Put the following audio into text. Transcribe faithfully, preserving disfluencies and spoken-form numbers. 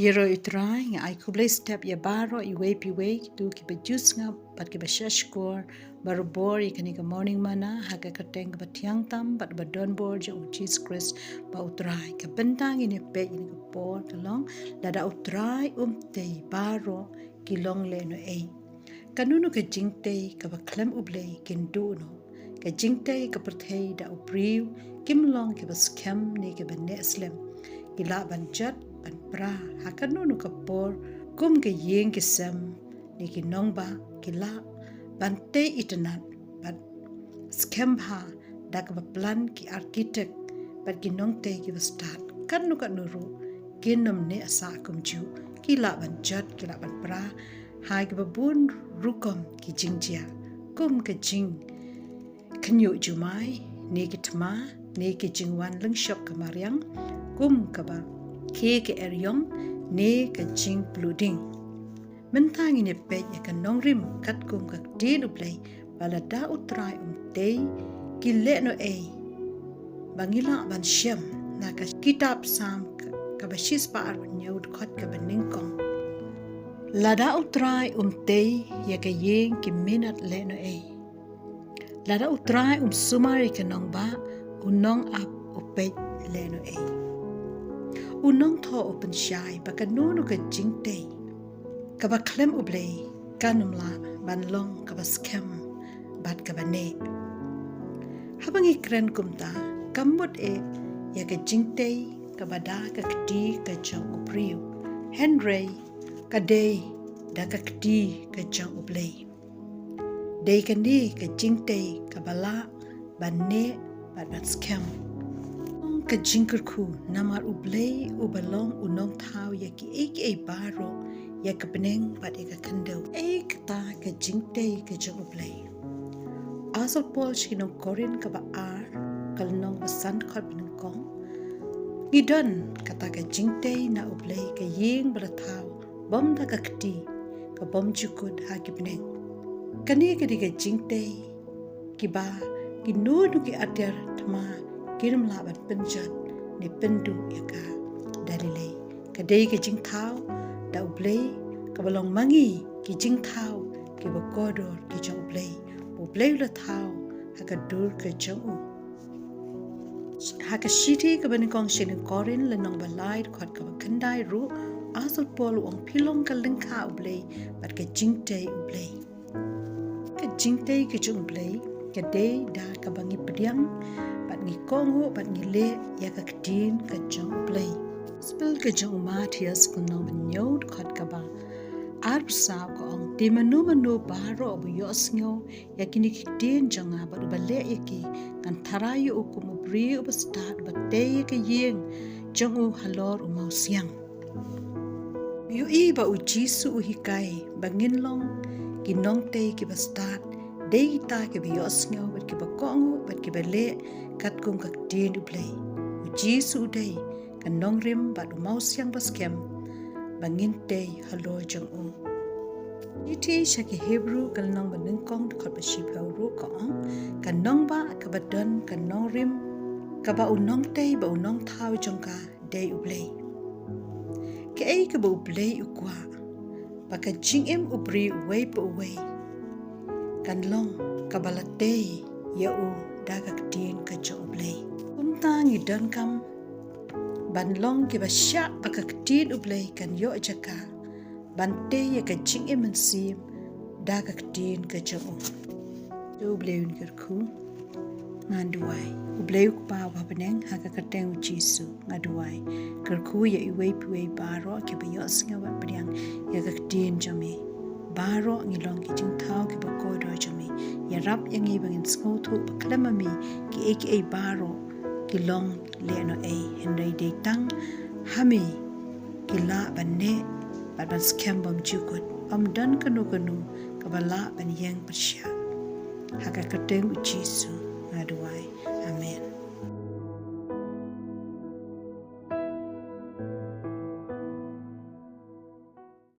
Ïaroh ïa u Trai. Nga ai khublei step ïa baroh, iwei pa iwei, kito kiba ju sngap bad kiba shahshkor barabor ïa kane ka Morning Manna ha ka kyrteng kaba thiang tam bad ba donbor jong u Jisu Khrist ba u Trai. Ka bynta ngin ïa peit ïa kane ka por ka long, lada u Trai um tei, baroh ki long lehnohei. Kano kano ka jingtei kaba khlem U Blei kin duh noh. Ka jingtei ka pyrthei da u briew kim long kiba skhem ne kiba neh slem. Ki lah ban jot ban pra ha kano kano ka por, kum ka ïing ki sem ne ki nongbah, ki lah ban tei itynnad bad skhem bha da kaba plan ki architect bad ki nongtei kiba stad. Katno katno ruh kin ym neh sah kumjuh, ki lah ban jot, ki lah ban pra ha kiba bun rukom ki jingjia, kum ka jingkhynñiuh jumai ne ki thma, ne ki jingwan lyngshop ka mariang, kum kaba khie ka eriong ne ka jingpluh ding. Mynta ngin ïa peit ïa ka nongrim katkum ka ktien U Blei, ba lada u Trai um tei, ki lehnohei ba ngi lah ban shem na ka kitab Salm ka, kaba shispah arphew hynñiew, dkhot kaba nyngkong. Lada u Trai um tei, ïa ka ïing ki minot lehnohei. Lada u Trai um sumar ïa ka nongbah, u nongap u peit lehnohei. U nongthoh u pynshai ba kano kano ka jingtei kaba khlem U Blei kan ym lah ban long kaba skhem bad kaba neh. Haba ngi kren kumta, kam mut eh ïa ka jingtei kaba da ka kti ka jong u briew, hynrei ka dei da ka kti ka jong U Blei. Dei kane ka jingtei kaba lah ban neh bad ban skhem. Ka jingkyrkhu, namar U Blei uba long u nongthaw ïa kiei kiei baroh, ïa ka bneng bad ïa ka khyndew. Ei kata ka jingtei ka jong U Blei? Apostol Paul sha ki nong Korinth kaba ar, ka lynnong ba san, dkhot ba nyngkong. Ngi don kata ka jingtei na U Blei, ka ïing ba la thaw bym da ka kti, ka bym ju kut ha ki bneng. Kane ka dei ka jingtei kiba kino kino ki atiar thma kim lah ban pynjot ne pynduh ïa ka da lei lei. Ka dei ka jingthaw da U Blei, kaba long ma ngi ki jingthaw kiba kordor ki jong U Blei. U Blei u la thaw ha ka dur ka jong u. Ha ka shithi kaba nyngkong sha ki nong Korinth, lynnong ba lai, dkhot kaba khyndai ruh, Apostol Paul u ong, phi long ka lyngkha U Blei bad ka jingtei U Blei. Ka jingtei ka jong U Blei ka dei da kaba ngi pdiang bad ngi kohnguh bad ngi leh ïa ka ktien ka jong U Blei. Gospel ka jong u Mathaios, ka lynnong ba hynñiew, dkhot kaba arphew saw, ka ong, te mano mano baroh uba ïohsngew ïa kine ki ktien jong nga bad uba leh ïa ki, ngan tharai ïa u kum u briew uba stad uba tei ïa ka ïing jong u halor u mawsiang. Ïohi ba u Jisu u hikai ba ngin long ki nongtei kiba stad dei kita kiba ïohsngew bad kiba kohnguh bad kiba leh katkum ka ktien U Blei. U Jisu u dei ka nongrim bad u mawsiang ba skhem ba ngin tei halor jong u. Shithi sha ki Hebru, ka lynnong ba nyngkong, dkhot ba shiphew ruh, ka ong, ka nongbah kaba don ka nongrim, kaba u nongtei bad u nongthaw jong ka dei U Blei. Kaei kaba U Blei u kwah, ba ka jingim u briew uwei pa uwei kan long kaba la tei ïa u da ka ktien ka jong U Blei. Kumta ngi donkam ban long kiba shah ba ka ktien U Blei kan ïoh jaka ban tei ïa ka jingim mynsiem da ka ktien ka jong u. To U Blei un kyrkhu. Ngan duwai. U Blei U Kpa uba ha bneng, ha ka kyrteng U Jisu nga duwai. Kyrkhu ïa iwei pa iwei baroh kiba ïohsngew bad pdiang ïa ka ktien jong me. Baroh ngi long ki jingthaw kiba kordor jong me. Ïarap ïa ngi ba ngin sngewthuh ba khlem ma me kiei kiei baroh ki long lehnohei, hynrei dei tang ha me ki lah ban neh bad ban skhem bymjukut. Ym don kano kano kaba lah ban ïeng pyrshah. Ha ka kyrteng U Jisu nga duwai. Amen.